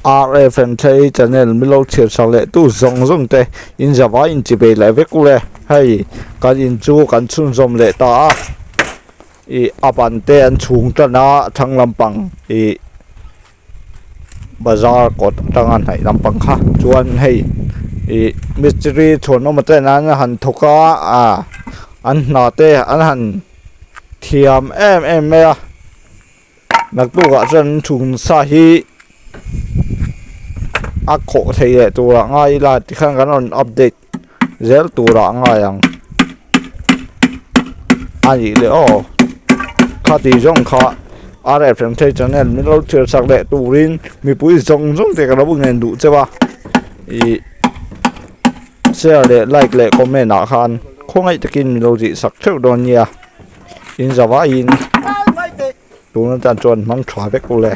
RFM Thei channel min lo chhiar sak leh tu zawng zawng te in zavai in chi ve leh vek u le. Hei kan in chu kan chhunzawm leh ta a, ih a ban te an chhung tan a thlang lampang ih bazar kawt atanga hnaih lampang kha chuan hei ih mistiri chhuanawm ten an han thawk a ah an hna te an han thiam em em mai a. Naktukah chuan chhung sa hi a khawh thei leh turah ngai ila tikhan kan rawn update zel turah a ngai ang a nih leh aw khati zawng kha RFM thei channel min lo thlir chak leh turin mipui zawng zawng te ka lo ngen duh cheu a ih share leh like leh comment ah khan khawngaih takin min lo zih sak theuh dawn nia. In zavaiin tun atan chuan hmang tha vek ule.